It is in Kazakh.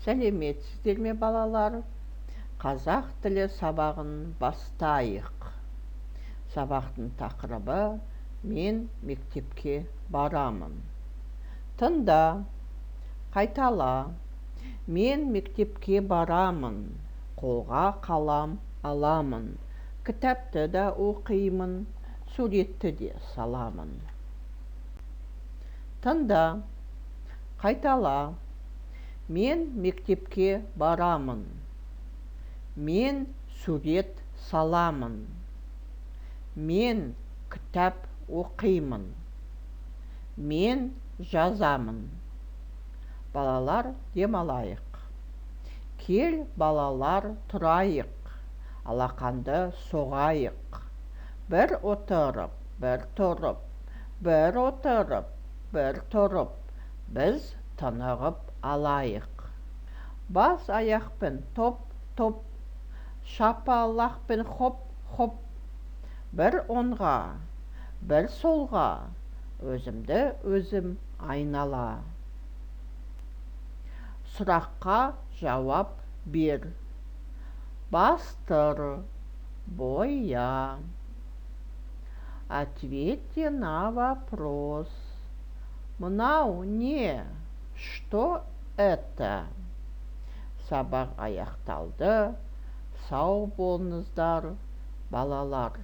Сәлеметсіздер ме, балалар? Қазақ тілі сабағын бастайық. Сабақтың тақырыбы: «Мен мектепке барамын». Тыңда, қайтала. Мен мектепке барамын, қолға қалам аламын, кітапты да оқимын, суретті де саламын. Тыңда, қайтала. Мен мектепке барамын. Мен сурет саламын. Мен кітап оқимын. Мен жазамын. Балалар, демалайық. Кел, балалар, тұрайық, алақанды соғайық. Бір отырып, бір тұрып, бір отырып, бір тұрып, біз тынығып алайық. Бас аяқпен топ топ, шапалақпен хоп хоп, бір оңға, бір солға, өзімді өзім айнала. Сұраққа жауап бер. Бастыр, боя. Ответьте на вопрос. Мынау не? Что это? Сабақ аяқталды. Сау болыңыздар, балалар.